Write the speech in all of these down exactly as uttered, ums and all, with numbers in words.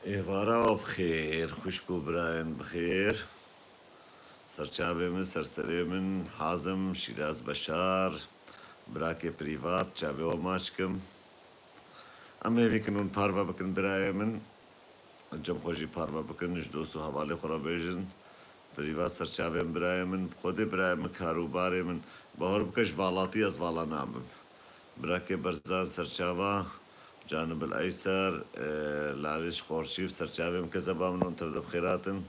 Êvara we bi xêr, xwişk û birayên bi xêr. Serçavê min, serserê min, Hazim, Şîraz Beşar, birakê prîvat, çavê we maç kim. Em hêvî kin hûn parve bikin birayê min. Cem xwe jî parve bikin, ji dost û hevalê xwe re bêjin. Prîvat serçavên birayê min, bi Xwedê birayê min, karûbarê min, bahor bike ji valatî ez vala nabim. Birakê Berzan serçava, Canibil Eyser, e, Laliş Xorşîv, serçavê min, kezeba min, hûn tev de bi xêr hatin.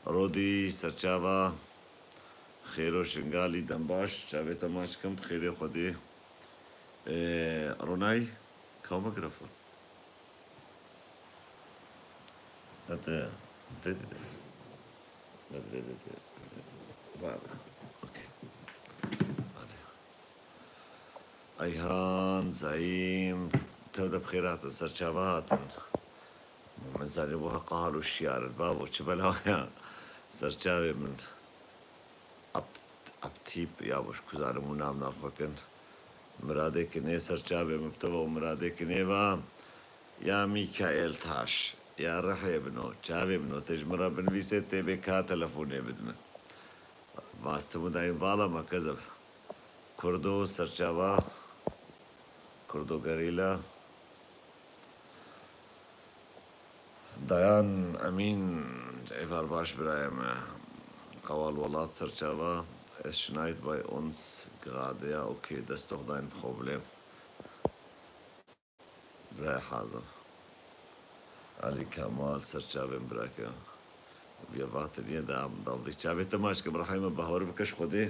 Rodî serçava, Xêro Şingalî, dem baş, çavê te maç kim, bi xêrê Xwedê. E, Ronay, kaw mikrofon. Hadi, hadi, hadi. Hadi, hadi, hadi. Var. Okey. Hadi. Ayhan, Zaîm, tev de bi xêr hatin, serçava hatin. Min zanî bo heqa hal û şiyar in. Bavo, çi bela ya? Serçavê min. Apt-, Aptîp, ya bo ji ku zanim û nam nan xwe kin. Miradê kinê serçavê min bi teva û miradê kinê va. Ya Mîkaêl Taş, ya rihê bino, çavê bino, tê ji min re binivîsê, tê bê ka telefonê bidin min. Vastim û dayîn vala me kezeb. Kurdo serçava, Kurdo gerîla. Dayan Emîn, êvar baş birayê me. Qewal welat serçava, es Schneid bei uns gerade, ya, okay, dest doch dein Problem. Birayê Hazim. Elî Kemal, serçavên birake. Viya vatiriye da, davdî çavê te maç kim, rehayê min bahor bike ji Xwedê.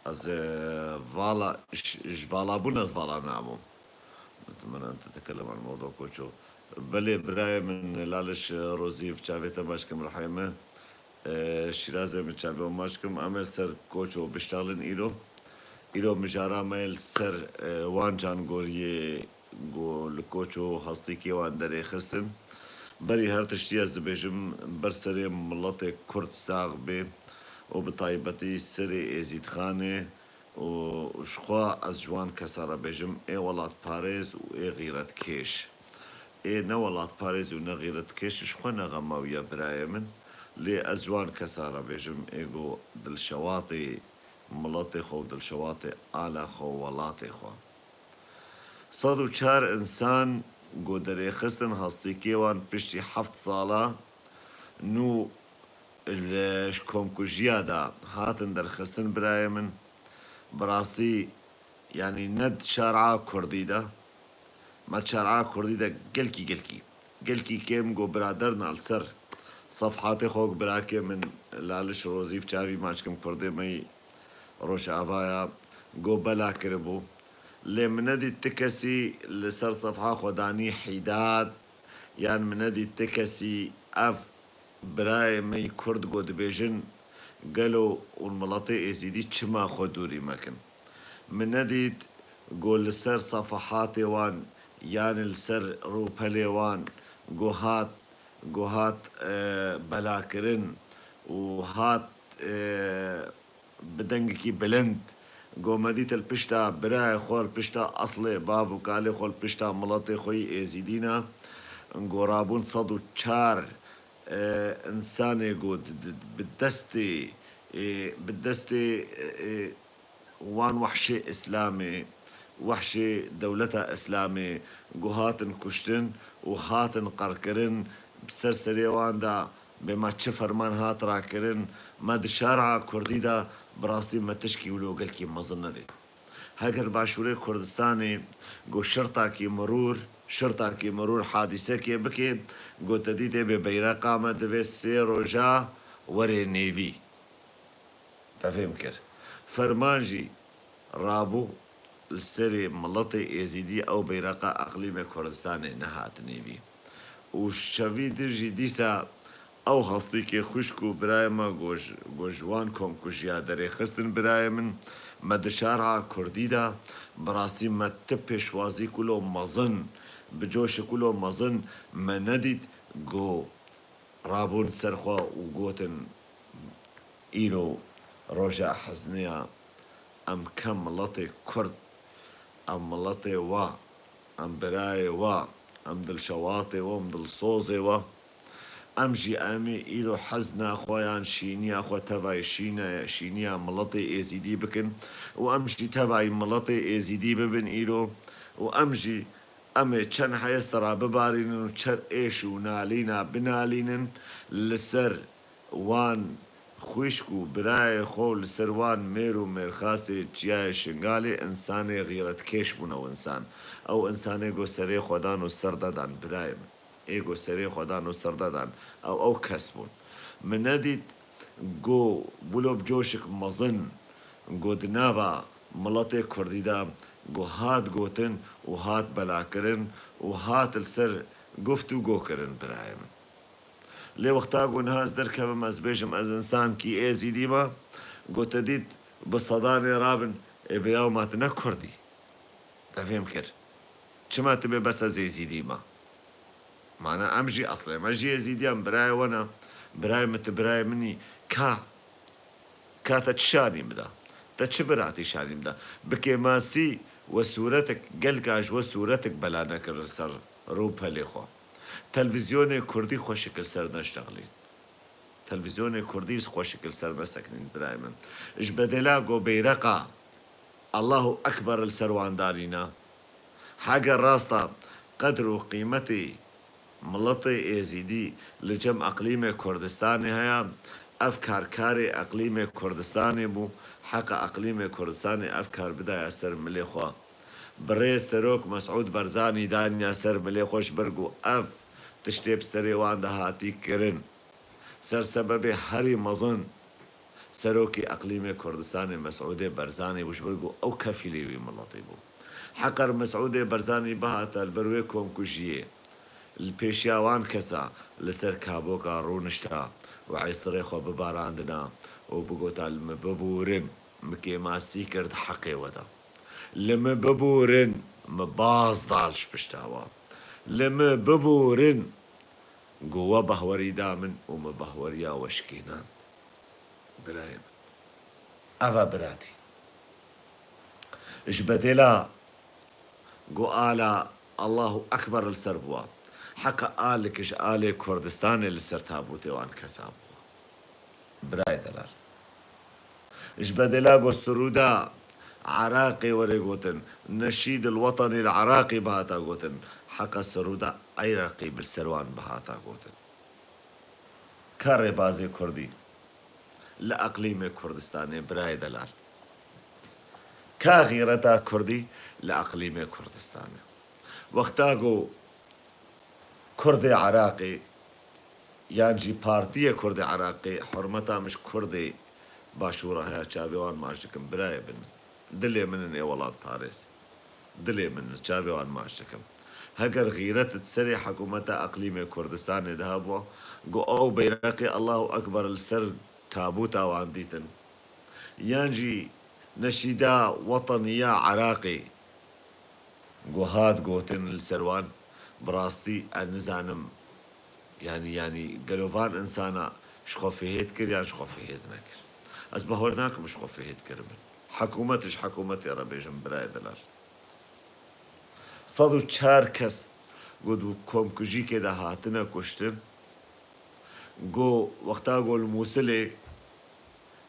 Ez, e, vala, j-, ji vala bûn ez vala nabûm. Min ente tekelem an mewdu koço. Belê birayê min Laliş Rozîv, çavê te maç kim, rehayê min. E, Şîrazê min çavê maç kim, em ê li ser koço biştalin îro. Îro mijara me li ser, e, wan cangoriyê ku li koç û hastîkê wan derêxistin. Berî her tiştî ez dibêjim, ber serê miletê Kurd sax bê û bi taybetî serê Êzîdxanê û ji xwe ez ji wan kesa re bêjim, ê welatparêz û ê xîretkêş. Ê ne welatparêz û ne xîretkêş ji xwe ne xema wî ye birayê min. Lê ez ji wan kesa re bêjim, ê ku dilşewatê miletê xwe û dilşewatê ala xwe û welatê xwe. Sed û çar însan ku derêxistin hastîkê wan piştî heft sala nû li, ji komkujiya de hatin derxistin birayê min. Bi rastî, yanî ne di şara kurdî de, me di şara kurdî de gelkî, gelkî, gelkî kêm ku biraderna li ser sefhatê xwe ku birakê min Laliş Rozîv çavî maçkim kurdê me yî Rojava ya, ku bela kiribû. Lê min nedît ti kesî li ser sefha xwe danî hîdad, yan min nedît ti kesî ev birayê me yî Kurd ku dibêjin, gelo hûn miletê Êzîdî çima xwe dûrî me kin? Min nedît ku li ser sefehatê wan, yan li ser rûpelê wan ku hat, ku hat, e, belakirin û hat, e, bi dengekî bilind, ku me dît li pişta birayê xwe, li pişta eslê bav û kalê xwe, li pişta miletê xwe yî Êzîdî ne, ku rabûn sed û çar, e, însanê ku di, di, bi destê, e, bi destê, e, e, wan wehşê Îslamê, wehşê dewleta Îslamê ku hatin kuştin û hatin qerkirin, bi ser serê wan de bê me çi ferman hat rakirin, me di şara kurdî de bi rastî me tişkî wilo gelkî mezin nedît. Heger Başûrê Kurdistanê ku şirtakî mirûr, şirtakî mirûr hadîsekê bike, ku te dîtê bê beyreqa me divê sê roja were nêvî. Te fêm kir. Ferman jî rabû li serê miletê Êzîdî ew beyreqa eqlîmê Kurdistanê nehat nêvî. Û şevî din jî dîsa ew hastîkê xwişk û birayê me ku ji, ku ji wan komkujiya derêxistin birayê min, me di şara kurdî de bi rastî me ti pêşwazî kulo mezin, bi coşi kulo mezin me nedît ku rabûn ser xwe û gotin, îro roja hezniya, em kem miletê Kurd, em miletê wa, em birayê wa, em dilşewatê we, em dilsozê we. Em jî em ê îro hezna xwe yan şîniya xwe tevayê şîne-, şîniya miletê êzîdî bikin û em jî tevayê miletê êzîdî bibin îro û em jî em ê çend heye sera bibarînin û çend êş û nalîna binalînin li ser wan xwişk û birayê xwe û li ser wan mêr û mêrxasê çiyayê Şingalê. Însanê xîretkêş bûn ew însan. Ew însanê ku serê xwe dan û ser nedan birayê min. Ê ku serê xwe dan û ser nedan. Ew, ew kes bûn. Min nedît ku wilo bi coşek mezin ku di nava miletê kurdî de ku hat gotin û hat belakirin û hat li ser guftûgo kirin birayê min. Lê wexta ku niha ez derkevim, ez bêjim ez însankî êzîdî me, ku te dît bi sedanê rabin, ê bêyaw ma tu ne kurdî. Te fêm kir. Çima tu bê bes ez êzîdî me? Mana em jî eslê me jî êzîdiyan, birayê we ne. Birayê min, tu birayê min î. Ka Ka te çi şanî min da? Te çi biratî şanî min da? Bi kêmasî we sûretek, gelka ji we sûretek bela nekirin ser rûpelê xwe. Televîzyonê kurdî xweşik li ser neştexlîn. Televîzyonê kurdî xweşik li ser neseknîn birayê min. Ji bedêla ku beyreqa Allahu Ekber li ser wan danîna. Heger rasta qedr û qîmetê miletê êzîdî li cem eqlîmê Kurdistanê heye, ev kar karê eqlîmê Kurdistanê bû, heqa eqlîmê Kurdistanê ev kar bidaya ser milê xwe. Birê Serok Mesûd Barzanî daniya ser milê xwe, ji ber ku ev tiştê bi serê wan de hatî kirin. Ser sebebê herî mezin Serokê Eqlîmê Kurdistanê Mesûdê Barzanî bû, ji ber ku ew kefîlê wî miletî bû. Heqer Mesûdê Barzanî bihata li ber wê komkujiyê, li pêşiya wan kesa li ser kaboka rûnişta û êsirê xwe bibarandina û bigota, li min bibûrin, min kêmasî kir di heqê we de. Li min bibûrin, min baz da ji pişta we. Li min bibûrin, ku we behwerî da min û min behweriya we şikênand. Birayê min. Ev e biratî. Ji bedêla ku ala Allahu Ekber li ser bûa, heqa alik ji alê Kurdistanê li ser tabûtê wan kesa bûa. Birayê delal. Ji bedêla ku sirûda Iraqê were gotin, neşîd el wetenî li Iraqê bihata gotin, heqa sirûda Iraqê bi ser wan bihata gotin. Ka rêbazê kurdî li eqlîmê Kurdistanê, birayê delal? Ka xîreta kurdî li eqlîmê Kurdistanê? Wexta ku Kurdê Iraqê yan jî partiyê Kurdê Iraqê, hurmeta min ji Kurdê Başûra heye, çavê wan maç dikim, birayê bin. Dilê min in ê welatparêz. Dilê min in, çavê wan maç dikim. Heger xîret di serê hikûmeta eqlîmê Kurdistanê de hebû, ku ew beyreqê Allahu Ekber li ser tabûta wan dîtin, yan jî neşîda weteniya Iraqê ku hat gotin li ser wan, bi rastî ez nizanim, yanî, yanî gelo van insana ji xwe fihêt kir yan ji xwe fihêt nekir. Ez bawer nakim ji xwe fihêt kiribin. Hikûmet ji hikûmetê re bêjim, birayê delal. Sed û çar kes ku di komkujîkê de hatine kuştin, ku wexta ku li Mûsilê,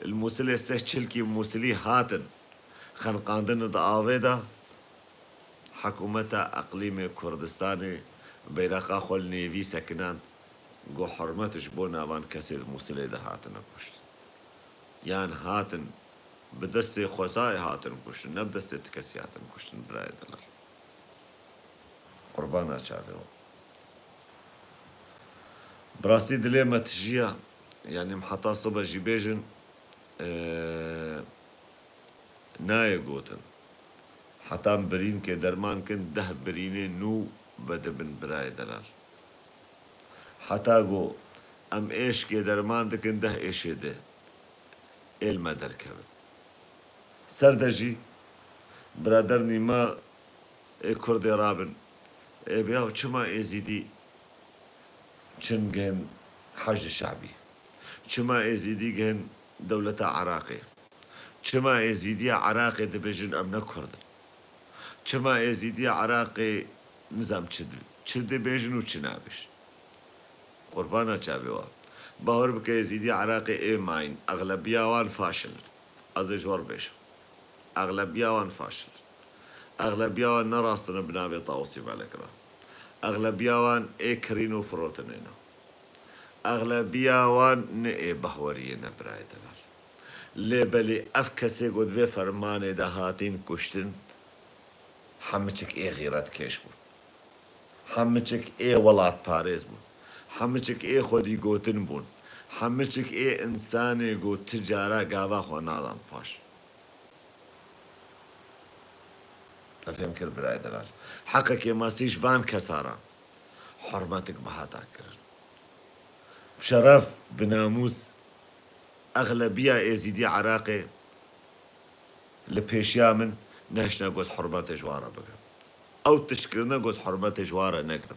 li Mûsilê seh çilkî Mûsilî hatin xeniqandin di avê de, hikûmeta eqlîmê Kurdistanê beyreqa xwe li nêvî sekinand, ku hurmet ji bo navan kesê li Mûsilê de hatine kuştin. Yan hatin bi destê xwezayê hatin kuştin, ne bi destê ti kesî hatin kuştin, birayê delal. Qurbana çavê we. Bi rastî dilê me tijiya, yanî em heta sibe jî bêjin, e, nayê gotin. Heta em birînkê derman kin, deh birînê nû vedibin, birayê delal. Heta ku em êşkê derman dikin, deh êşê di ê li me derkevin. Ser de jî biradernî me ê Kurdê rabin. Ê bi yaw çima Êzîdî çin gên Hecî Şabî? Çima Êzîdî gên dewleta Iraqê? Çima Êzîdiya Iraqê dibêjin em ne Kurd in? Çima Êzîdiya Iraqê nizam çi di-, çi dibêjin û çi nabêjin. Qurbana çavê wan. Bawer bike Êzîdî Iraqê ê mayîn, exlebiya wan faşil in. Ez ê ji we re bêjim. Exlebiya wan faşil in. Exlebiya wan ne rastine bi navê Tawusî Melek re. Exlebiya wan ê kirîn û firotinê ne. Exlebiya wan ne ê behweriyê ne birayê delal. Lê belê ev kesê ku di vê fermanê de hatîn kuştin, hemiçik ê xîretkêş bûn. Hemiçik ê welatparêz bûn. Hemiçik ê xwedî gotin bûn. Hemiçik ê însanê ku ti cara gava xwe nadan paş. Te fêm kir birayê delal. Heqa kêmasî ji van kesa re hurmetik bi hata kirin. Bi şeref, bi namûs, exlebiya Êzîdî Iraqê li pêşiya min nehişne got hurmetê ji wan re bigirin. Ew tişt kirine got hurmetê ji wan re negirin.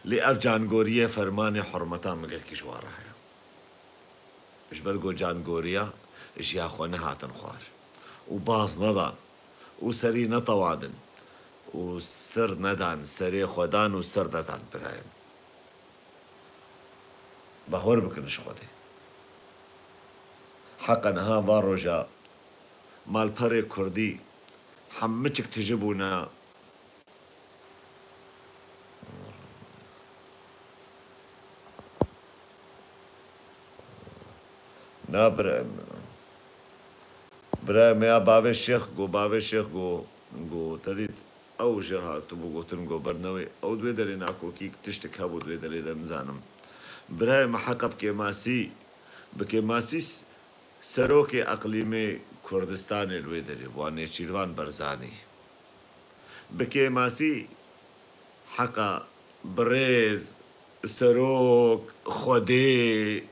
Lê ev cangoriyê fermanê hurmeta min gelkî ji wan re heye. Ji ber ku cangoriya ji ya xwe nehatin xwar û baz nedan û serî netewandin û sir nedan, serê xwe dan û sir nedan birayê min. Bawer bikin ji Xwedê. Heqa niha van roja malperê kurdî hemiçik tije bûne. Na birayê min. Birayê me ya bavê Şêx got, bavê Şêx got, got, te dît, ew jê hatibû gotin got bernewê, ew di wê derê nakokî tiştik hebû di wê derê de nizanim. Birayê me heqa bi kêmasî, bi kêmasî s-, serokê eqlîmê Kurdistanê li wê derê bû, Nêçîrvan Berzanî. Bi kêmasî heqa birêz, serok, Xwedê,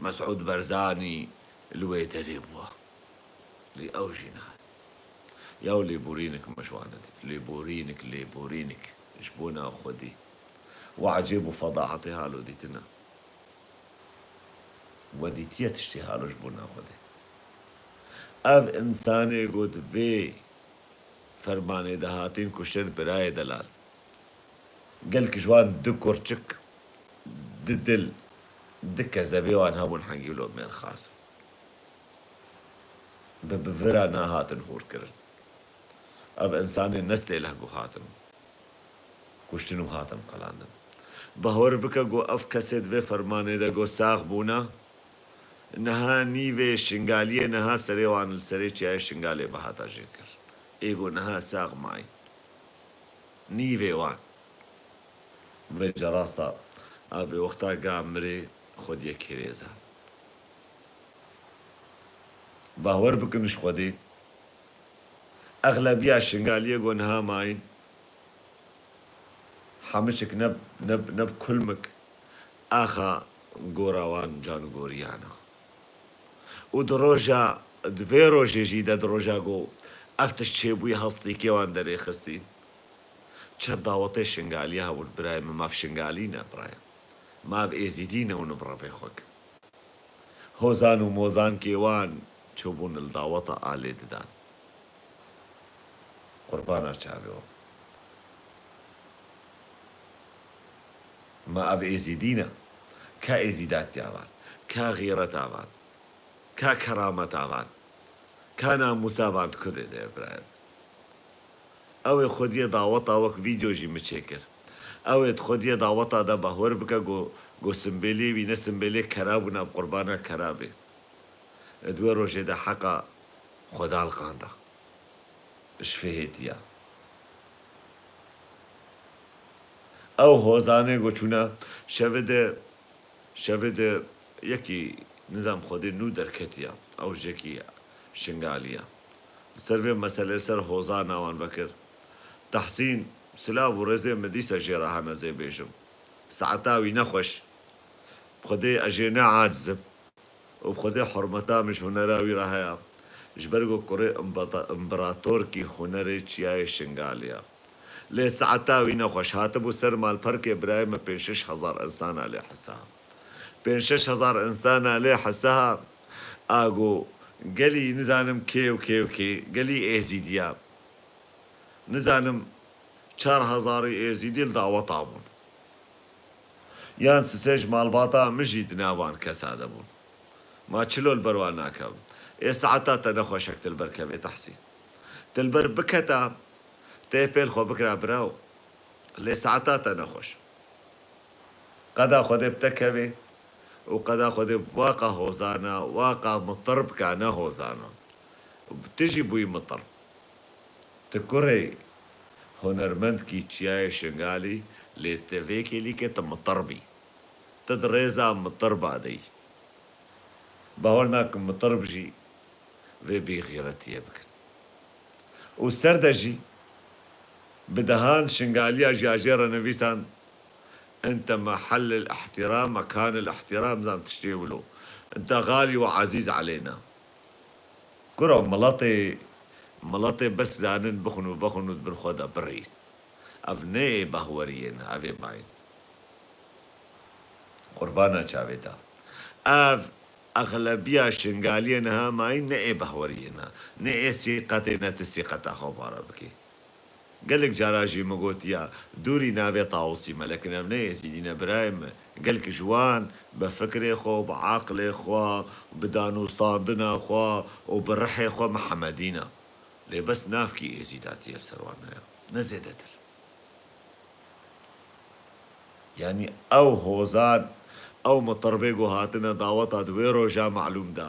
Mesûd Berzanî li wê derê bû. Lê ew jî niha. Ya lêborînik me ji wan nedît. Lêborînik, lêborînik. Ji bo nav Xwedê. We ecêb û fedahetê halo dîtine. We dîtiye tiştê halo ji bo nav Xwedê. Ev însanê got vê fermanê de hatin kuştin birayê delal. Gelek ji wan du kurçik, du dil, du kezebê wan hebûn Hengî û Lomêr Xasim. Bi, bi vira nehatin hûr kirin. Ev însanê nestêleh ku hatin kuştin û hatin qelandin. Bahwer bike ku ev kesê di vê fermanê de ku sax bûne, niha nîvê Şingaliyê niha serê wan li serê çiyayê Şingalê bi hata jê kir. Ê ku niha sax mayî. Nîvê wan. Vêca rasta, a vê wexta ga mirê xwediyê kirêz e. Bahwer bikin ji Xwedê. Exlebiya Şingaliyê ku niha mayîn, hemiçik ne, ne, ne bi kulmik axa gora wan can goriyan e. Û di roja, di vê rojê jî de, di roja ku ev tişt çêbûyî hestîkê wan derêxistî, çend dawetê Şingaliya hebûn, birayê min, mav Şingalî ne, birayê. Mav Êzîdî ne û ne bi revê xwe kin. Hozan û mozankê wan çûbûn li daweta alê didan. Qurbana çavê wan. Ma ev Êzîdî ne? Ka Êzîdatiya van? Ka xîreta van? Ka kerameta van? Ka namûsa van di ku dê de ye, birayê min? Ew ê xwediyê daweta wek vîdeo jî min çêkir. Ew ê di xwediyê daweta de bahwer bike ku, ku simbêlê wî ne simbêlê kera bû, nav qurbana kera bê. Di wê rojê de heqa xwe daliqanda. Ji fêhêtiya. Ew hozanê ku çûne şevê de, şevê de yekî nizam xwedê nû derketiya. Ew jekî Şingalî ye. Li ser vê meselê ser hozana wan vekir. Tehsîn, silav û rêzê min dîsa jê re hene zê bêjim. Saeta wî nexweş. Xwedê ez jê ne aciz im. Û bi Xwedê hurmeta min ji hunera wî re heye. Ji ber ku kurê îmbata-, împeratorkî hunerê çiyayê Şingalê ye. Lê saeta wî nexweş hatibû ser malperkê birayê min pênc şeş hezar însana lê hisa. Pênc şeş hezar însana lê hisa. A ku gelî nizanim kê û kê û kê, gelî Êzîdiya. Nizanim çar hezarî Êzîdî li daweta bûn. Yan sisê ji malbata min jî di nav wan kesa de bûn. Ma çilo li ber wan nakevim. Ê saeta te nexweş hek tu li ber kevê Tehsîn. Tu li ber biketa, tê pêl xwe bikira biraw. Lê saeta te nexweş. Qeda Xwedê bi te kevê û qeda Xwedê waqa hozana, waqa mitirb ka ne hozana. Tu jî bûyî mitirb. Tu kurê hunermendkî çiyayê Şingalî, lê tu vê kêlîkê tu mitirb î. Tu di rêza mitirba de yî. Bawer nakim mitirb jî vê bêxîretiyê bikin. Û ser de jî bi dehan Şingaliya jî a jê re nivîsan, "Ente mehellil ihtiram, mekanil ihtiram", zan tiştê wilo. "Ente gali ve aziz aleyna." Kuro miletê, miletê bes zanin bixwin û vexwin û di bin xwe de birîn. Ev ne ê behweriyê ne, ev ê mayîn. Qurbana çavê te. Ev exlebiya Şingaliyê niha mayîn ne ê behweriyê ne. Ne ê sîqetê ne tu sîqeta xwe bare bikê. Gelek cara jî min gotiya, dûrî navê Tawusî me, lekin ev ne Êzîdî ne birayê me. Gelek ji wan bi fikrê xwe, bi aqlê xwe, bi danûstandina xwe û bi rihê xwe Mihemedî ne. Lê bes navkî Êzîdatiyê li ser wan heye. Ne zêdetir. Yanî ew hozan, ew mitirbê ku hatine daweta di wê roja malûm de.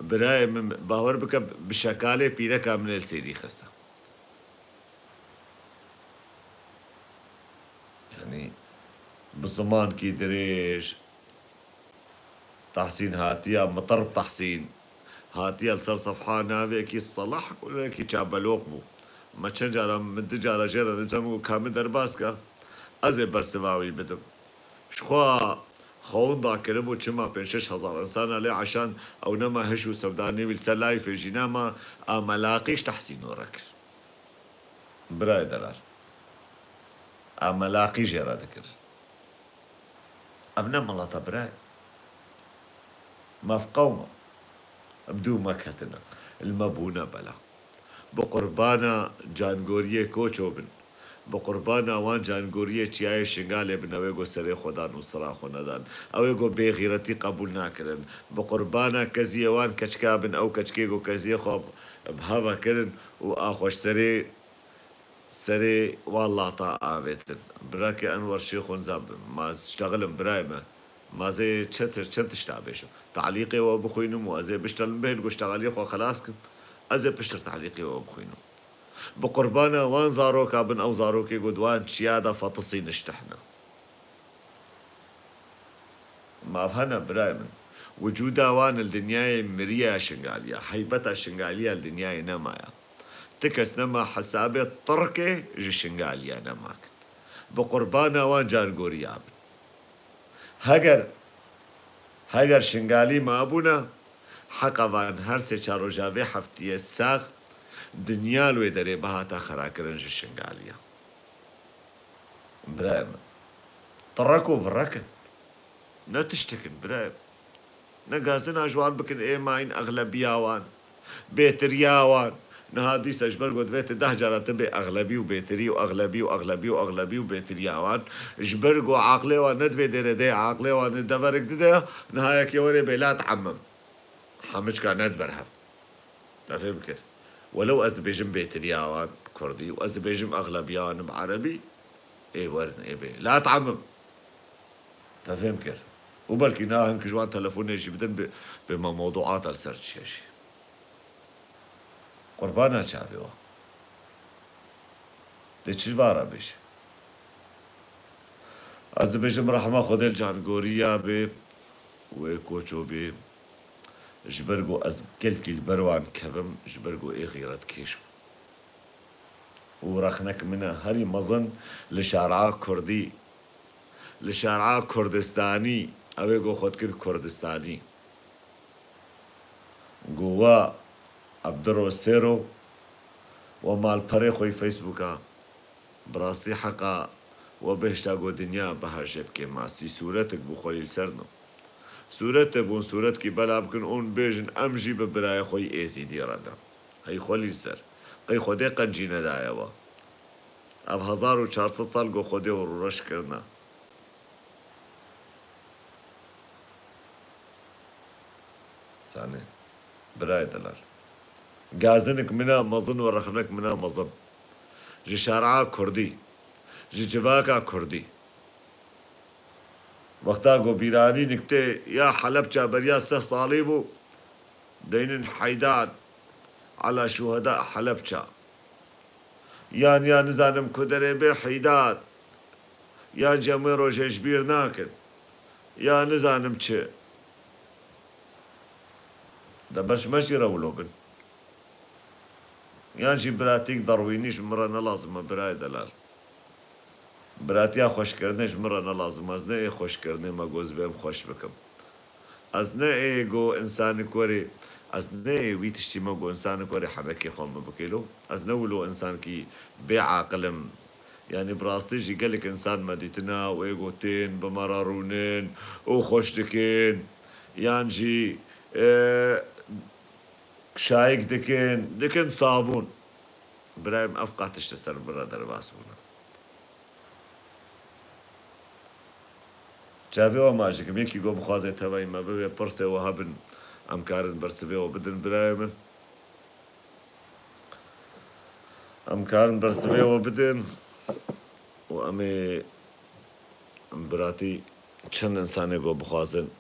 Birayê min, bawer bike, bi şekalê pîreka min ê li sêrî xiste. Yanî bi zimankî dirêj, Tahsîn hatiya, mitirb Tahsîn. Hatiya li ser sefha navekî Selah, kulekî çabeloq bû. Me çend cara, min du cara jê re nivîsand, min got, "Ka min derbas ke, ez ê bersiva wî bidim." Ji xwe xewin da kirim û çima pênc şeş hezar insana lê eşand, ew nema hiş û sevdanî wî li ser layfê jî nema, a melaqî ji Tahsîn û re kir. Birayê delal. A melaqî jê re dikir. Ev ne milet e birayê. Maf qewm e. Bi dû me ketine. Li me bûne bela. Bi qurbana cangoriyê Koço bin. Bi qurbana wan cangoriyê çiyayê Şingalê bin, ew ê ku serê xwe dan û sira xwe nedan. Ew ê ku bêxîretî qebûl nakirin. Bi qurbana keziyê wan keçika bin, ew keçikê ku keziyê xwe bi heva kirin û a xwe ji serê serê wan lata avêtin. Birakê Enwer Şêxo niza bi, ma ez ştexilim birayê me. Ma ez ê çetir çend tişta bêjim. Talîqê we bixwînim û ez ê biştelim bêhn ku ştexeliyê xwe xelas kim. Ez ê piştir talîqê we bixwînim. Bi qurbana wan zaroka bin, ew zarokê ku di wan çiya de fetisî niştehne. Maf hene birayê min. Wicûda wan li dinyayê miriya Şingaliya, heybeta Şingaliya li dinyayê nemaya. Ti kes nema hesabê Tirkê ji Şingaliya nema kir. Bi qurbana wan cangoriya bin. Heger, heger Şingalî mabûna, heqa van her sê çar roja vê heftiyê sax dinya li wê derê bihata xerakirin ji Şingaliya. Birayê min. Tirek û virek in. Ne tiştik in, birayê min. Ne gazina ji wan bikin, ê mayîn exlebiya wan. Bêtiriya wan. Niha dîsa ji ber ku divê tu deh cara tu bê exlebî û bêtirî û exlebî û exlebî û exlebî û bêtiriya wan. Ji ber ku aqlê wan ne di vê derê de ye, aqlê wan di deverek dide ye, niha yekê were bê la te'emim. Hemiçka ne di ber hev. Te fêm kir. Welew ez dibêjim bêtiriya wan bi kurdî û ez dibêjim exlebiya wan bi erebî, ê werin, ê bê. La te'emim. Te fêm kir. Û belkî niha hin ku ji wan telefonê jî bidin, bê, bê me mewduata li ser çi ye jî. Qurbana çavê we. Dê çi va re bêje? Ez dibêjim rehma Xwedê li cangoriya bê, wê Koço bê. Ji ber ku ez gelkî li ber wan kevim, ji ber ku ê xîretkêş bû. Û rexnek min e herî mezin li şara kurdî, li şara kurdistanî, ew ê ku xwe dikir kurdistanî. Ku we ev du roj sê roj we malperê xwe yî Facebooka, bi rastî heqa we bihişta ku dinya biha jê bikê masî sûretik bû xwelî li ser no. Sûretê bûn sûretkî bela bikin ûn bêjin em jî bi birayê xwe yî Êzîdî re ne. Hey xwelî li ser. Qey Xwedê qencî nedaye we. Ev hezar û çar sed sal go Xwedê û rûreş kirine. Zanî, birayê delal. Gazinik mina mezin û rexnek mina mezin. Ji şer'a kurdî, ji civaka kurdî. Wexta ku bîranî niktê ya Helebça beriya sih salî bû, deynin Heydat ala şuheda Helebça. Yan, ya nizanim ku derê bê Heydat. Yan jî em wê rojê ji bîr nakin. Ya nizanim çi. De ber ji me jî re wilo bin. Yan jî biratîk derwînî ji min re ne lazim e, birayê delal. Biratiya xweşkirinê ji min re ne lazim e. Ez ne ê xweşkirinê me go ez bêm xweş bikim. Ez ne ê go însanik werê, ez ne ê wî tiştî me go însanik werê henekê xwe min bikê lo. Ez ne wilo însankî bê aqil im. Yanî bi rastî jî gelek însan me dîtina û ê go tên bi me re rûnin û xweş dikin. Yan jî, e, şayik dikin, dikin sabûn. Birayê min, ev qat tişt li ser min re derbas bûne. Çavê we maç dikim, yekî go bixwaze tevayî me bibe, pirsê we hebin, em karin bersivê we bidin, birayê min. Em karin bersivê we bidin û em ê biratî çend însanê go bixwazin.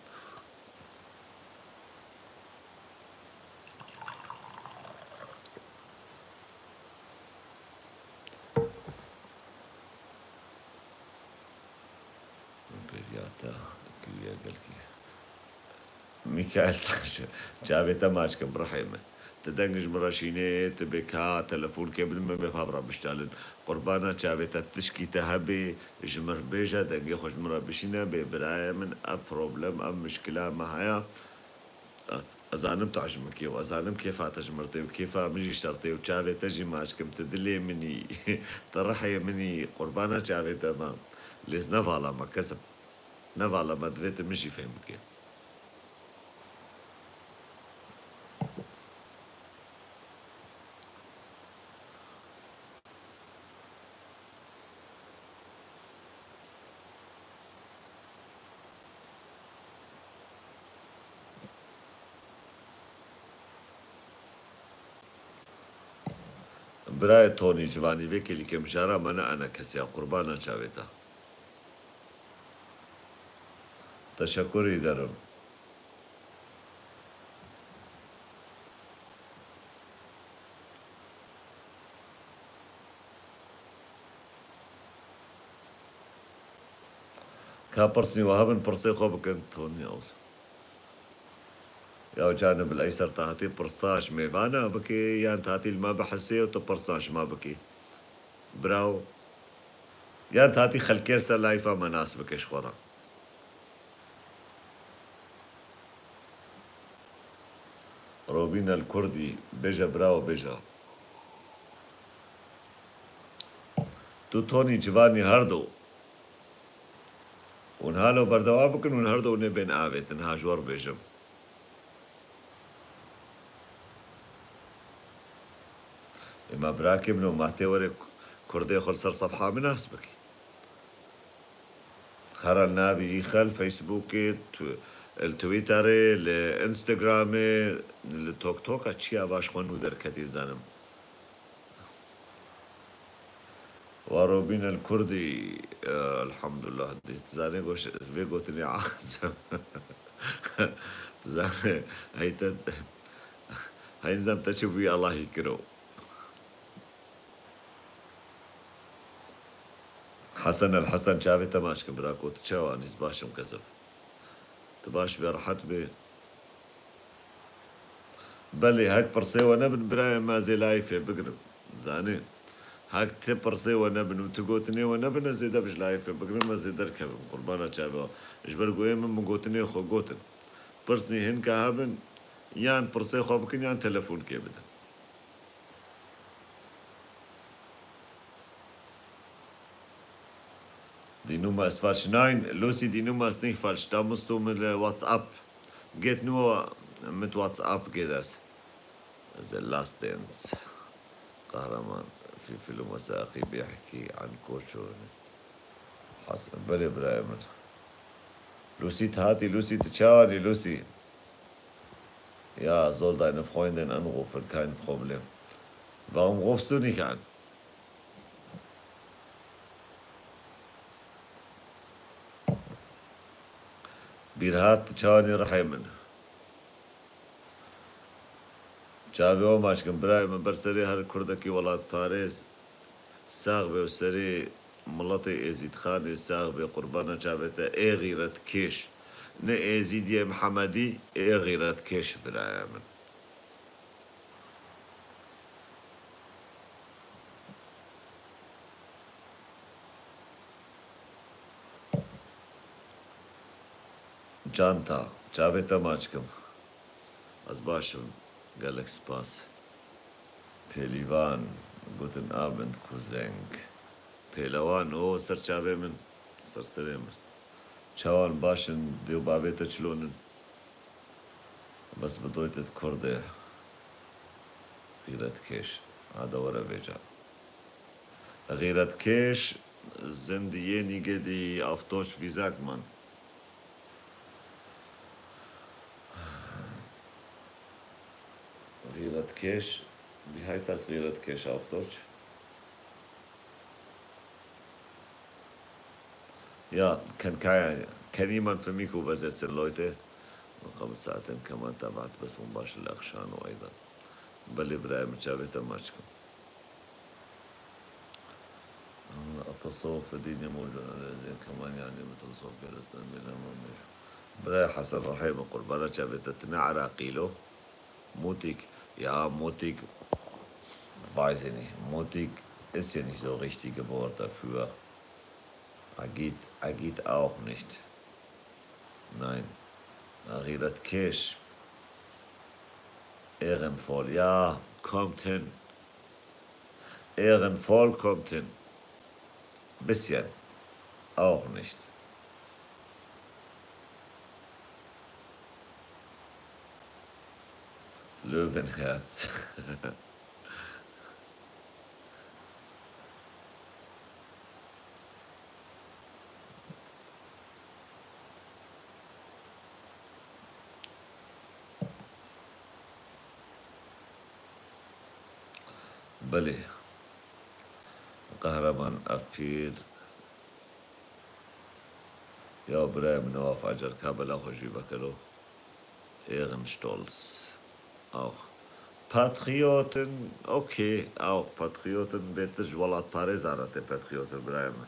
Beriya te kiriye gelkî. Mîkaîl Taşer, çavê te maç kim, birahê min. Ti deng ji min re şînê, ti bê ka telefonkê bidin, min bê fav re biştalin. Qurbana çavê te, tişkî te hebê, ji min bêje, dengê xwe ji min re bişîne, bê birayê min, ev problem, ev mişkila me heye. Ez zanim tu ji min kê û ez zanim kêfa te ji min re tê û kêfa min jî ji te re tê û çavê te jî maç kim, tu dilê min î, tu rihê min î, qurbana çavê te me. Lê ez ne vala me, kezim. Ne vala me, divê tu min jî fêm bikî. Birayê Tonî Civanî, vê kêlîkê mijara me ne enekesiya, qurbana çavê te. Teşekkür ederim. Ka pirsî we hebin, pirsê xwe bikin, Tonî Oğuz. Ya Canib el Eyser, te hatî pirsa ji mêvana bikê, yan te hatî li me bihisê û tu pirsa ji me bikê? Bravo. Yan te hatî xelkê ser layfa me nas bike ji xwe re. Robîn el Kurdî, bêje bravo, bêje. Tu Tonî Civanî her du. Hûn halo berdewam bikin, hûn her du nêbên avêtin, ha ji we re bêjim. Ema birakê min û ma tê were kurdê xwe li ser sefha min nas bikî. Xera li navî î xel, Facebookê, tu-, li Twitterê, li Instagramê, li TokToka çiya baş xwe nû derketî zanim. Wa Robîn el Kurdî, e, elhamdulillah, dî, tu zanê goş-, vê gotinê azim. Tu zanê, hey te, hey nizam te çi bûyî Allahî kiro. Hesen el Hesen, çavê te maç kin, bira, ku tu çawa nîz başim kezim. Tu baş be, rehet be. Belê, hek pirsê we nebin, birayê me, ez ê layfê bigrim. Zanê, hek ti pirsê we nebin û ti gotinê we nebin, ez ê dev ji layfê bigrim, ez ê derkevim, qurbana çavê we. Ji ber ku ê min, min gotinê xwe gotin. Pirsî hinka hebin, yan pirsê xwe bikin, yan telefonkê bidin. Die Nummer ist falsch. Nein, Lucy, die Nummer ist nicht falsch. Da musst du mit, äh, WhatsApp. Geht nur mit WhatsApp, geht das. The Last Dance. Kahraman. Film wesaqî bêhkî an koço. Hasan, belê birayê min. Lûsî, tu hatî Lûsî, tu çawanî Lûsî? Ja, soll deine Freundin anrufen, kein Problem. Warum rufst du nicht an? Bîrhat, tu çawanî rihê min? Çavê we maç kin, birayê min, ber serê her kurdekî welatparêz sax be û serê miletê Êzîdxanê sax be, qurbana çavê te ê xîretkêş. Ne Êzîdiyê Mihemedî, ê xîretkêş birayê min. Çanta, çavê te maç kim. Ez baş im, gelek spas. Pêlîvan, guten Abend, Kuzeng. Pêlewan, o ser çavê min, ser serê min. Çawan baş in, dê û bavê te çilon in? Was bedeutet Kurde? Xîretkêş. Hadi were vêca. Xîretkêş sind diejenigen, die auf Deutsch, wie sagt man? Xîretkêş, wie heißt das Xîretkêş auf Deutsch? Ja, kann, kann, kann jemand für mich übersetzen, Leute? Kommt Saaten, kann man da was, bis zum Beispiel Akşam, oder? Belê birayê min, çavê te maç kim. التصوف في دين موجود، كمان يعني مثل صوف الإسلام، بلا ما مش. Birayê Hesen, rihê min, qurbana çavê te, tu ne Iraqî lo? Mutig, ja, Mutig, weiß ich nicht. Mutig ist ja nicht so richtige Wort dafür. Agit, Agit auch nicht. Nein. Xîretkêş. Ehrenvoll, ja, kommt hin. Ehrenvoll kommt hin. Bisschen. Auch nicht. Löwenherz. Belê. Qehreman Evpîr. Ya birayê min, Newaf Acar, ka bela xwe jî vekiro. Ehrenstolz. Auch. Patrioten, okay, auch Patrioten, bêtir ji welatparêzan re tê Patrioten, birayê min.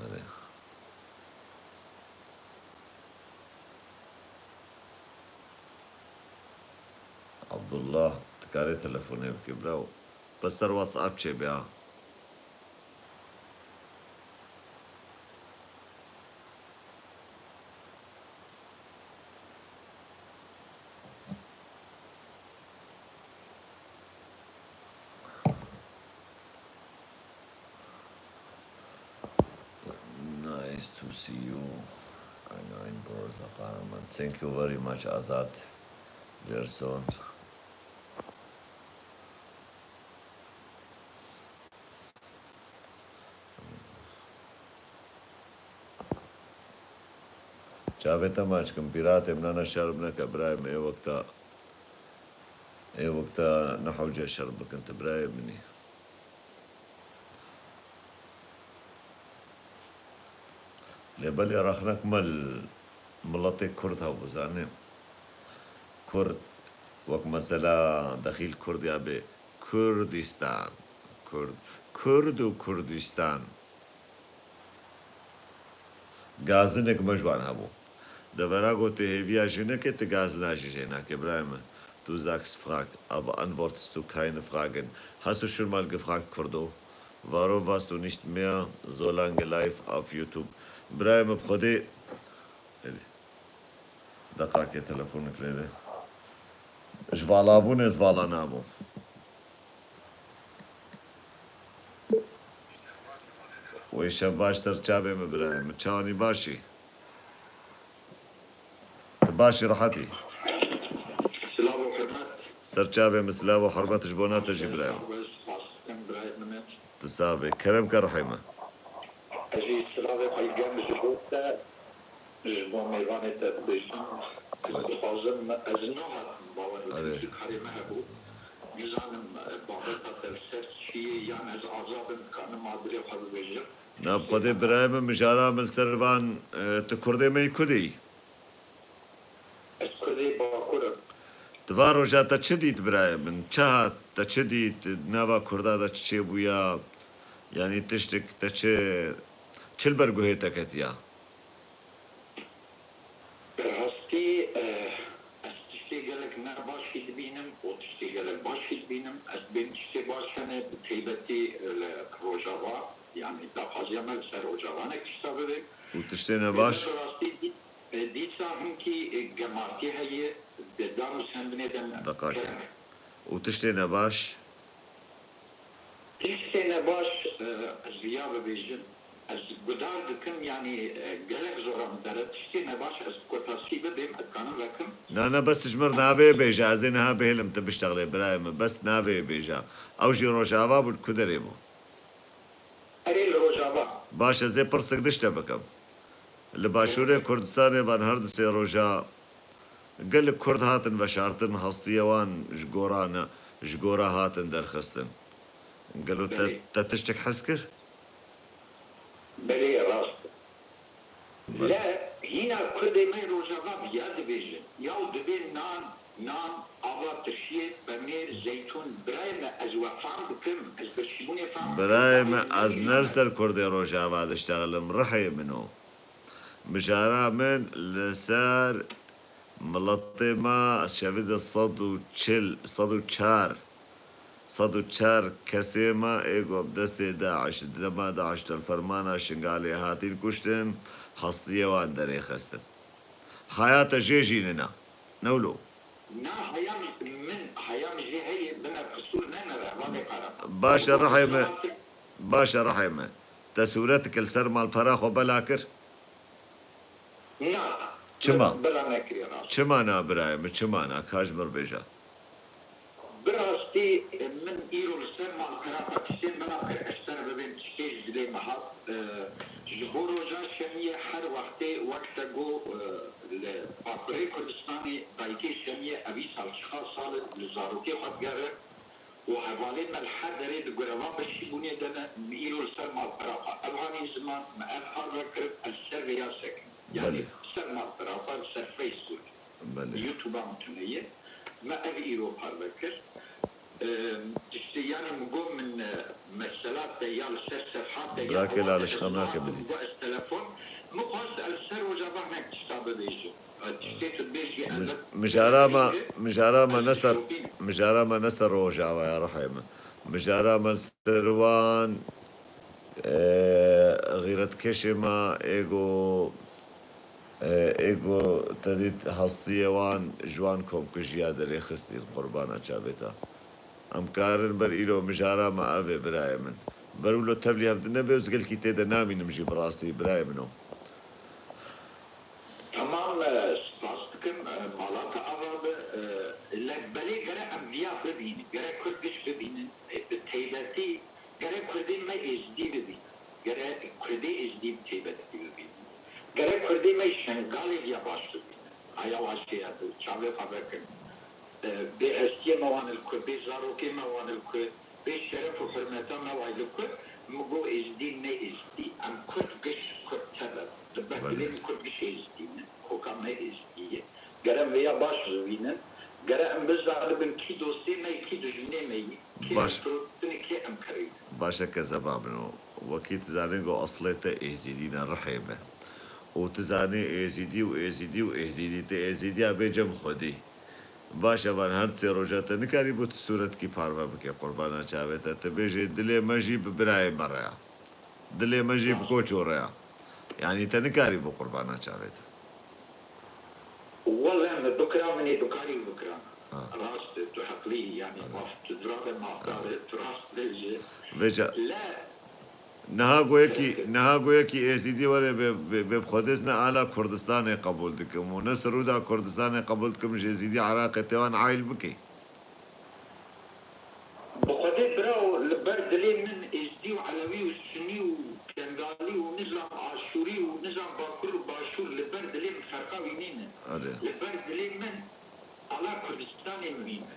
Erê. Abdullah, tu karê telefonê bikî, birawo. Bi ser WhatsApp çêbe ha. Nice to see you. Ein, ein, brother, Kahraman. Thank you very much, Azad Gerson. Çavê te maç kim, pîratê min, nana şerm neke, birayê min, ê wexta, ê wexta ne hewce şerm bikin, tu birayê min î. Lê belê rexnek me li miletê Kurd hebû, zanî. Kurd, wek mesela dexîl Kurd ya bê Kurdistan. Kurd, Kurd û Kurdistan. Gazinek me ji wan hebû. Devera got, tê hêviya jinekê, tu gazina jî jê nakê, birayê min. Du sagst Frag, aber antwortest du keine Fragen. Hast du schon mal gefragt, Kurdo? Warum warst du nicht mehr so lange live auf YouTube? Birayê min, bi Xwedê. Hêdî. Deqakê telefonik lê de. Ji valabûnê ez vala nabûm. Wê şev baş ser çavê min, birayê min. Çawanî, baş î? Tu baş î, rehet î? Silav û hurmet. Ser çavê min silav û hurmet ji bona te jî birayê min. Spas dikim birayê min. Tu sax bî. Kerem ke rihê min. Ez jî silavê xwe yek germ ji bo te, ji bo mêvanê te dibêjim. Ez dixwazim, ez niha hatim, bawer bikim, erê, jî karê me hebû. Nizanim, e, babeta te li ser çi ye, yan ez azad im, dikanim adirê xwe bibêjim? Na, bi Xwedê birayê min, mijara min li ser van, e, tu kurdê me yî, kudê yî? Ez kurdê Bakur im. Di van roja te çi dît birayê min? Çi hat? Te çi dît? Nava kurda de çi çêbûya? Yanî tiştek te çi, çi li ber guhê te ketiya? Bi rastî, eh, ez tiştê gelek ne baş jî dibînim û tiştê gelek baş jî dibînim. Ez dibêm tiştê baş hene, bi taybetî, eh, li Rojava, yanî daxwaziya me li ser Rojava ne tişta bibe. Û tiştê nebaş? Bi rastî dî-, e, dîsa hinkî, e, gemartî heye, di dan û sendinê de ne. Deqakê. Kerem. Û tiştê nebaş? Tiştê nebaş, e, ez viya bibêjim. Ez gudar dikim, yanî, e, gelek zora min dere. Tiştê nebaş ez kurtasî bibêm, ez dikanim vekim. Na, na, bes ji mir navê bêje, ez ê niha bihêlim tu biştexlê birayê min. Bes navê bêje. Ew jî Rojava bû, li ku derê bû? Erê, li Rojava. Baş, ez ê pirsek dişte bikim. Li Başûrê Kurdistanê van her du sê roja gelek Kurd hatin veşartin, hestiyê wan ji gora ne, ji gora hatin derxistin. Gelo te, belê, te tiştek hes kir? Belê, rast. Belê. Le hîna Kurdê me Rojava viya dibêjin. Yaw dibê nan, nan, ava, tirşiyê, pemêr, zeytûn. Birayê me, ez we fam dikim, ez birçîbûnê fam dikim. Birayê me, ez ne li ser Kurdê Rojava diştexlim, rihê min o. Mijara min li ser miletê me, ez çevî de sed û çil, sed û çar, sed û çar kesê me ê ku bi destê DAIŞ, di dema DAIŞ de li fermana Şingalê hatîn kuştin, hestiyê wan derêxistin. Haya te jê jî nina. Ne wilo? Na, haya min, haya min jê heye, bine qisûr ne, ne re, va bê qara. Baş e, rihê me, baş e, rihê me. Te sûretik li ser malpera xwe bela kir? Na. Çima? Bela nekiriye, rast. Çima na birayê min, çima na? Ka ji mir bêje. Bi rastî, min îro li ser malpera xwe tiştên bela kir, ez ser bibêm tiştê ji dilê me hat. E, ji bo roja şemiyê her wextê wek te got, e, li Bakurê Kurdistanê dayikê şemiyê evî sal çiqas sal e li zarokê xwe digere û hevalên me li her derê di gureva birçîbûnê de ne, min îro li ser malpera xwe ev hanî ziman, me ev parve kirin, ez li ser vêya sekin. Yanî, belê, li ser malpera xwe, li ser Facebook. Belê. YouTube-a min tune ye. Me ev îro parve kir. Eee, tiştê, yanî min got min, e, mesela te ya li ser sefha te ya... Birakê Laliş, xem nake bidît. Min got ez telefon. Min xwest ez ser Rojava hinek tişta bibêjim. E, tiştê tu dibêjî, elbet, mijara me, bibêje, mijara me ne ser, mijara me ne ser Rojava ya rihê min. Mijara me li ser wan, e, xîretkêşê me ê ku Ê ku te dît hestiyê wan ji wan komkujiya derêxistî, li qurbana çavê te. Em karin ber îro mijara me ev ê, birayê min. Ber wilo tevlî hev di nebe, ez gelkî tê de namînim jî bi rastî, birayê min o. Tamam, e, spas dikim, e, mala te ava be, e, le belê gere em viya bibînin, gere Kurd giş bibînin, e, bi taybetî Gere Kurdê me Êzdî bibînin. Gere Kurdê Êzdî bi taybetî bibînin. Gere Kurdê me Şengalê viya baş bibînin. Aya waşê ya tu çavê xwe vekin. E, bê hestiyê me wan li ku, bê zarokê me wan li ku, bê şeref û hurmeta me wan li ku, min got Êzdî ne Êzdî. Em Kurd giş Kurd tev e. Di ber dilê min Kurd giş Êzdî ne. Koka me Êzdî ye. Gere em vêya baş bibînin. Gere em bizanibin kî dostê me yî, kî dijminê me yî, kê em firotinê, kê em kirînin. Baş e, kezeba min o. Wekî tu zanî ku eslê te Êzîdî ne, rihê me. Û tu zanî Êzîdî û Êzîdî û Êzîdî, tu Êzîdiya bê cem Xwedî. Baş e, van her sê roja te nikarî bo tu sûretkî parve bike qurbana çavê te. Tu bêjê dilê me jî bi birayê me re ya. Dilê me jî bi koço re ya. Yanî te nikarî bo qurbana çavê te. Wele me bikira, min ê bikarî û bikira. Ha. Rast e, tu heqlî, yanî, ha, maf, tu dirabe mafdar e, tu rast bêjî. Vêca, le, niha goyekî, niha goyekî Êzîdî were bê, bê, bê bi Xwedê ne ala Kurdistanê qebûl dikim û ne Sirûda Kurdistanê qebûl dikim, ji Êzîdî Iraqê tê wan aîl bikî. Xwedê birawo, li ber dilê min êzdî û elewî û sunî û kengalî û nizam aşûrî û nizam bakur û başûr li ber dilê min ferqa wî nîne. Erê. Li ber dilê min ala Kurdistanê min nîne.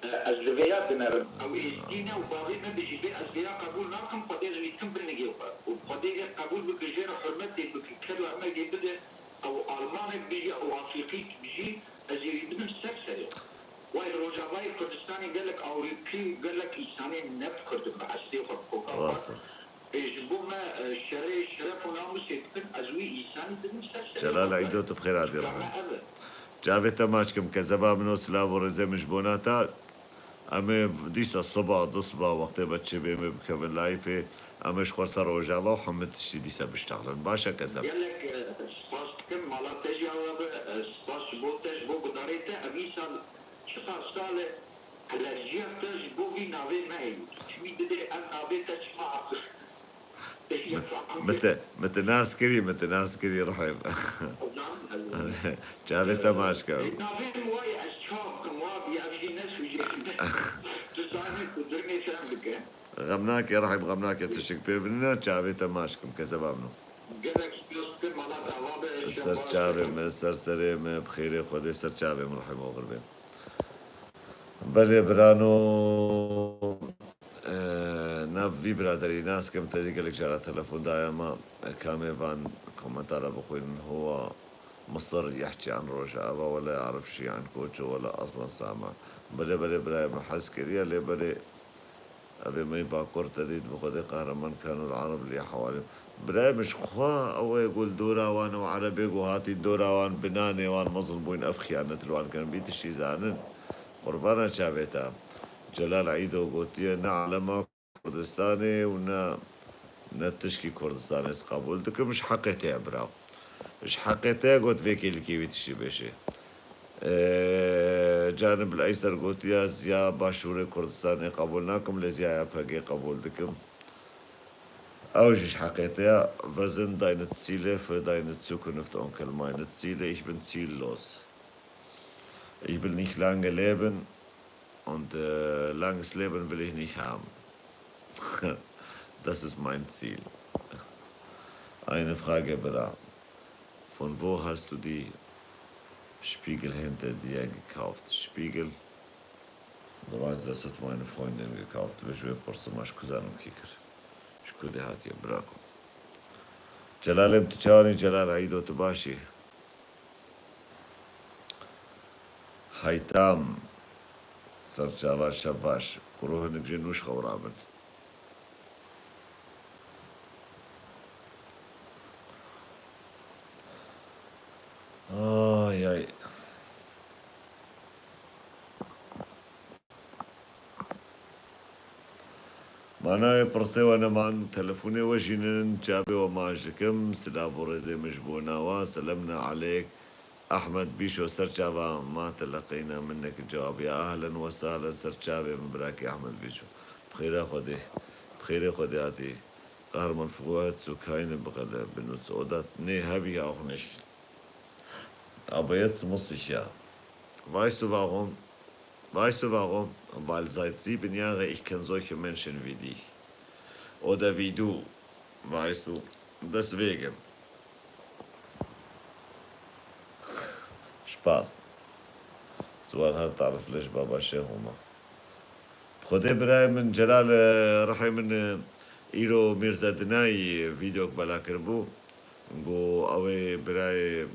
E, ez li vêya dinerim. Ew êzdî ne û bavê me bijî bê, ez vêya qebûl nakim, Xwedê ez wî kim binigê xwe. Û Xwedê gê qebûl bike, jê re hurmetê bike, ked û emegê bide, ew Almanek bijî, ew Afrîqîk bijî, ez ê wî bidim ser serê xwe. Wayê li Rojavayê Kurdistanê gelek Ewropî û gelek însanên ne bi Kurd in, bi eslê xwe, bi koka xwe, Rast e. Ê, ji bo me, e, şerê şeref û namûsê dikin, ez wî însanî didim ser serê Celal xwe. Eydo, tu bi xêr hatî, Çika me rehim. Ev e. Çavê te maç kim, kezeba min o, silav û rêzê min ji bona te. Em ê dîsa siba, du siba wextê me çê bê, em ê bikevin layîfê. Em ê ji xwe ser Rojava û hemî tiştî dîsa biştexlin. Baş e, kezeb. Gelek, e, spas dikim, mala te jî awa be, e, spas ji bo te, ji bo gudarê te. Ev îsal çiqas sal e, alerjiya te ji bo vî navê me heye. Çimî dibê ev navê te çima hat? Min, min te, min te nas kirî, min te nas kirî, Rehîm. Çavê te maç ke. Navê min wa ye, ez çawa bikim, wa bî, ev jî ne sûcê min e. Tu zanî ku durmê fem bike. Xem nake, Rehîm, xem nake, tiştik pê binîne, çavê te maç kim, kezeba min o. Gelek spas dikim, mala te ava be, Ser şebaş çavê dikim. Me, ser serê me, bi xêrê Xwedê, ser çavê min, Rehîm oxir be. Belê birano, e, nav vî biraderî nas kim, te dî gelek cara telefon daye me, e, kamê van komentara bixwînin, huwa Misir yehçî an Rojava, wele Arif şî an Koço, wele Aslan Sama. Belê, belê birayê me hez kiriye, lê belê Evê me yê Bakur te dît, bi Xwedê qehreman kanûl Ereb lê hewalî. Birayê min ji xwe ew ê ku li dora wan û Erebê ku hatî dora wan binanê wan mezin bûyn, ev xiyanet li wan kirin. Vî tiştî zanin. Qurbana çavê te. Celal Eydo gotiye, ne alema Kurdistanê û ne, ne tişkî Kurdistanê ez qebûl dikim, ji heqê te ye biraw. Ji heqê te ye got vê kêlikê wî tiştî bêjê. Ee, Canib El Eyser gotiya, ziya Başûrê Kurdistanê qebûl nakim, lê ziya Y P G qebûl dikim. Ew jî ji heqê te ye. Wir sind deine Ziele, für deine Zukunft, Onkel, meine Ziele, ich bin ziellos. Ich will nicht lange leben und, äh, langes Leben will ich nicht haben. Das ist mein Ziel. Eine Frage, Bra. Von wo hast du die Spiegel hinter dir gekauft? Spiegel? Du weißt, das hat meine Freundin gekauft. Vê ji wê pirsim, ez ji ku zanim kî kir. Ji ku dê hatiye, bira ku. Celalê min, tu çawanî, Celal Eydo, tu baş î? Haytam. Serçava, şebaş. Kuro hinek jê nûş xewrabin. Ay, ay. Manayê pirsê we neman, telefonê we jî nin, çavê we maç dikim. Silav û rêzê min ji bo nawa. Selemna aleyk. Ahmed Bîşo, serçava, ma te leqeyna min nekir cewab. Ya ahlen we sahlen, serçavê min, birakî Ahmed Bîşo. Bi xêra Xwedê, bi xêrê Xwedê hatî. Qahraman Fuat, zu keine Brille benutze oder? Nee, habe ich auch nicht. Aber jetzt muss ich ja. Weißt du warum? Weißt du warum? Weil seit sieben Jahren ich kenne solche Menschen wie dich. Oder wie du. Weißt du? Deswegen. Spas. Sual her tarif leş baba Şêxo me. Xwedê birayê min Celal, e, rihê min, e, îro Mîrze Dinayî vîdeok bela kiribû. Got, ew ê birayê,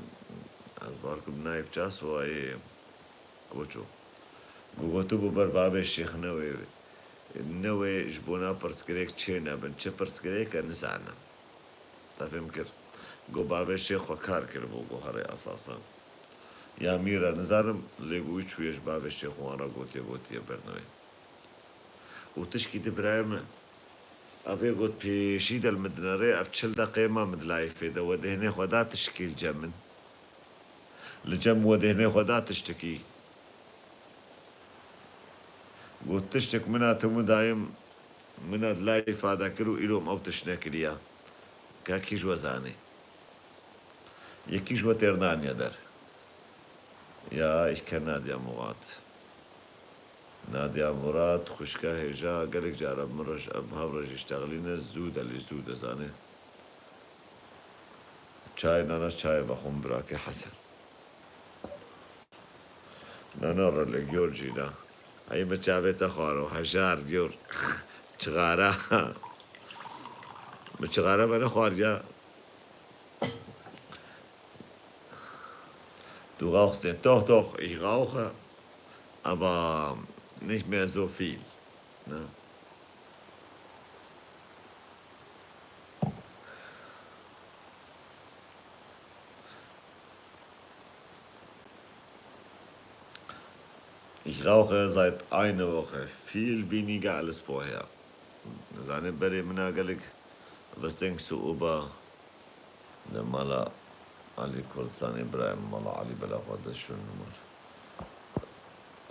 ez bar kim nayê çaso, ê Koço. Got, gotibû ber bavê Şêx ne wê, ne wê ji bona pirsgirêk çê nebin. Çi pirsgirêk e, nizanim. Te fêm kir? Got, bavê Şêx xwe kar kiribû, got, herê esasan. Ya mîr e, nizanim, lê got, wî çûye ji bavê Şêx wan re gotiye, gotiye bernewê. Û tişkî di birayê min, ev ê got pêşî de li min dinere, ev çil deqeyê ma min di layîfê de, we dêhnê xwe da tişkî li cem min. Li cem we dêhnê xwe da tiştikî. Got tiştik min a tim û dayim, min a di layîfa de kir û îro min ew tişt nekiriya. Ka kî ji we zanî? Yekî ji we têr naniye der. Ya, ich kenne dir Murat. Na, Nadiya Murat, xwişka hêja, gelek cara min re ji, em hev re jî ştexlîne, zû de lê zû de zanê. Çay nana çayê vexwim birakê Hesen. Nana re li gyor jî na. Hey min çavê te xwaro, hejar gyor. Çixara. Min çixara me nexwariya. Du rauchst den. Doch, doch, ich rauche, aber nicht mehr so viel. Ne? Ich rauche seit einer Woche viel weniger als vorher. Zanê berê min a gelek vesteng suuba. Li mala Alî Kurdistan Îbrahîm, mala Alî bela xwe dest şûn li mal.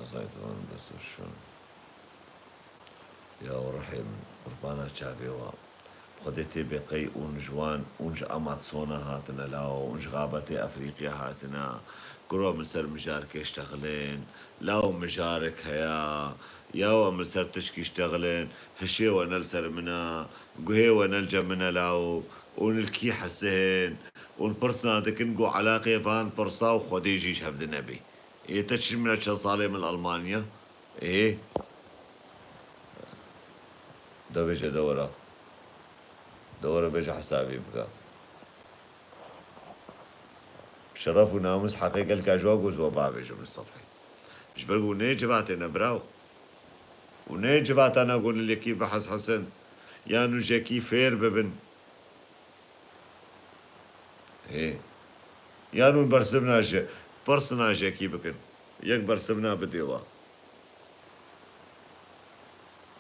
Zaytvan dest şûn. Ya rihê min, qurbana çavê we. Xwedê tê bê qey ûn ji wan, ûn ji Amatsona hatine lawo, ûn ji Xabetê Efrîqya hatine. Kuro min ser mijarkê ştexilên. Lawo mijarek heya. Yawo em li ser tişkî ştexilên. Hişê we ne li ser min a. Guhê we ne li cem min e lawo. Ûn li kî hesihên? Ûn pirsna dikin ku elaqê van pirsa û Xwedê jî ji hev di nebê. Ê te çi min e çend salê min li Almanya? Ê? De vêje de were. De were vêje hesabî bike. Şeref û namûs heqê gelka ji we got we bavêjim li sefhê. Ji ber ku nê civatê ne biraw. Û nê civata ne ku li yekî biheshesin. Yan û ji yekî fêr bibin. Hê. Yan hûn bersivna ji, pirsina ji yekî bikin. Yek bersivna bidê wa.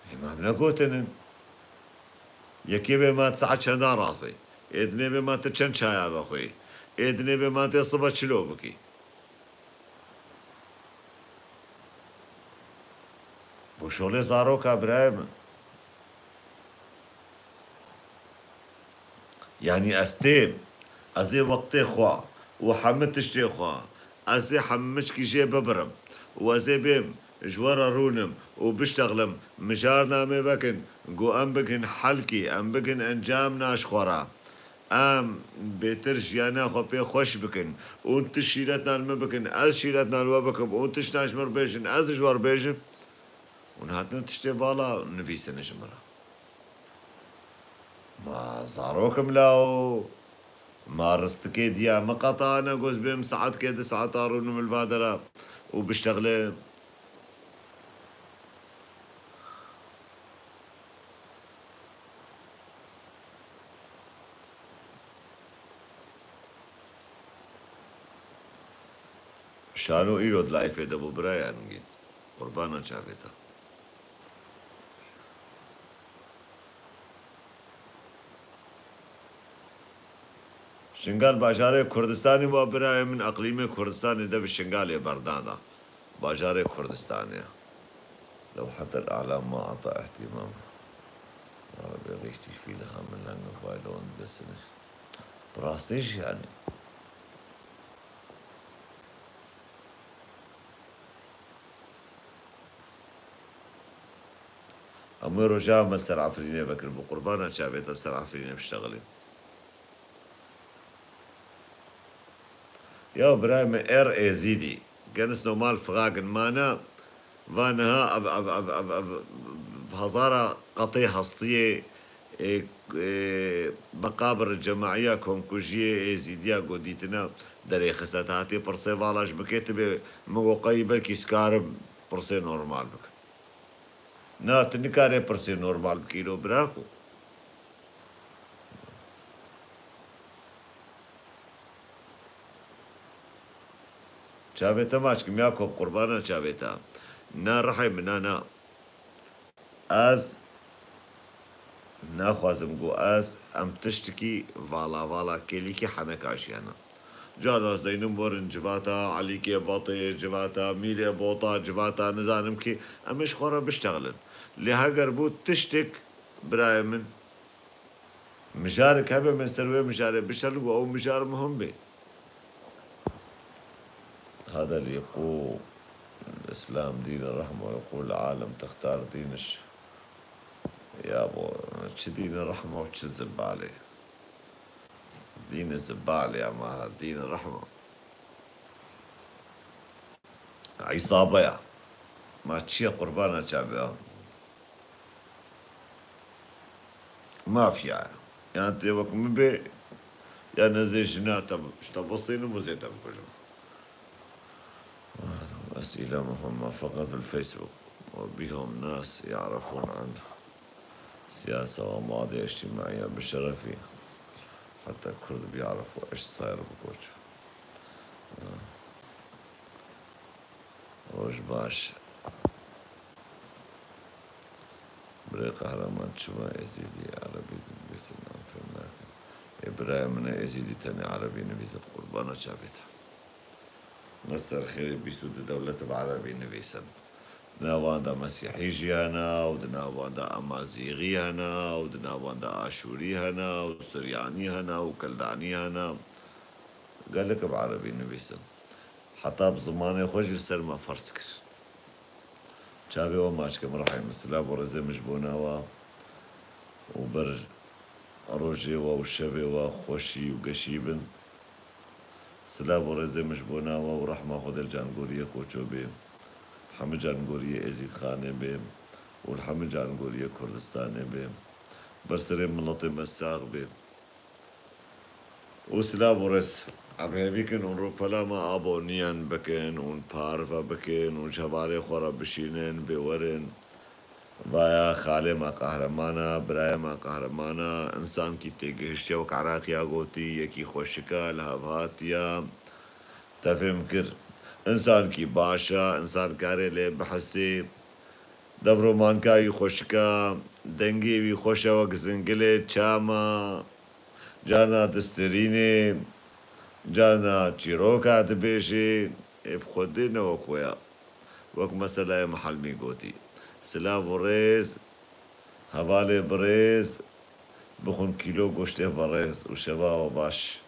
Hê, me ev negotinin. Yekê bê ma saet çenda razê. Ê dinê bê ma tu çend çaya vexwê. Ê dinê bê ma tê sibe çilo bikî. Bo şolê zaroka birayê min. Yanî ez têm, ez ê wextê xwe û hemî tiştê xwe, ez ê hemî çikî jê bibirim û ez ê bêm ji we re rûnim û biştexlim, mijar namê vekin, ku em bikin helkî, em bikin encam naş xwe re. Em bêtir jiyana xwe pê xweş bikin û tu şîretna li min bikin, ez şîretna li we bikim û tiştna ji min re bêjin, ez ji we re bêjim. Hûn hatine tiştê vala nivîsine ji min re. Ma zarok im lawo, ma ristikê diya min qetane, goz bêm saetkê di saeta rûnim li va dera û biştexlim. Şano îro di layfê de bû, biraya Engîn. Qurbana çavê te. Şingal bajarê Kurdistanê wa birayê min, eqlîmê Kurdistanê de bi Şingalê berdana. Bajarê Kurdistanê. Lewhetel A'la ma ata ihtimam. Ya Rabbi, richtig viele haben lange Weile und Gäste nicht. Bi rastî jî yanî. Em wê roja me ser Efrînê vekirin, bi qurbana çavê te ser Efrînê biştexilî. Ya birayê min, er Êzîdî, ganz normal fragen, mana va niha ev, ev, ev, ev, ev hezara qetê hestiyê, ê, ê, meqabir cemaiya komkujiyê Êzîdiya ku dîtina derê xiste, te hatî pirsê vala ji min kê, tu bê min got qey belkî ez karim pirsê normal bikim. Na, tu nikarê pirsê normal bikî lo birako. Çavê te maç kim Yakob, qurbana çavê te. Na rihê min, na, na. Ez naxwazim ku ez em tiştikî vala vala kêlîkî heneka jiyana. Carna ez deynim werin civata Elîkê Batê, civata Mîrê Bota, civata nizanim kî, em ê ji xwe re biştexilin. Lê heger bû tiştek, birayê min, mijarek hebe, em ê ser wê mijarê biştexilin ku ew mijar muhim bê. Hada lîqû. الإسلام دين الرحمة ويقول العالم تختار دين الش-، يا بو، çi dînê rehma û çi zibalê. Dînê zibalê ama ha, dînê rehma. Îsabe ya. Ma çi ye qurbana çavê ya? Mafya ya. Yani tê wek min bê, ya nezê jina te, ji te bistînim û zê te bikujim. أسئلة مهمة فقط بالفيسبوك، وبهم ناس يعرفون عن سياسة ومواضيع اجتماعية بشرفي، حتى كرد بيعرفوا ايش صاير بكوتش. Roj baş. Birê Qehreman, çima Êzîdî erebî dinivîsin, em fêm nakin. Ê birayê min e, Êzîdî tenê erebî nivîse, bi qurbana çavê te. Ne ser xêrê bîst û du dewlet bi erebî nivîsin. Di nav wan de Mesîhî jî hene û di nav wan de Emazîxî hene û di nav wan de Aşûrî hene û Suryanî hene û Keldanî hene. Gelek bi erebî nivîsin. Heta bi zimanê xwe jî li ser me ferz kir. Çavê we maç ke min rehê min, silav û rêzê min ji bo nawa û ber rojê we û şevê we xweşî û geşî bin. Silav û rêzê min ji bo nawa û rehma Xwedê li cangoriyê Koço bê, hemî cangoriyê Êzîdxanê bê û li hemî cangoriyê Kurdistanê bê. Ber serê miletê me sax bê. Û silav û rêz. Em hêvî kin hûn rûpela me aboniyan bikin, hûn parve bikin, hûn ji hevalê xwe re bişînin, bê werin. Vaya xalê me qehreman e, birayê me qehreman e, însankî têgihiştiye, wek Iraqiya gotî, yekî xweşik e, li hev hatiye. Te fêm kir. Însankî baş e, însan karê lê bihisê. Devromanka wî xweşik e, dengê wî xweş e wek zingilê çama. Carna distirînê, carna çîroka dibêjê, ê bi Xwedê ne wek we ya. Wek meselaya Mihelmî gotî. Silav û rêz, hevalê birêz, bixwin kîlo goştê berêz û şeva we baş.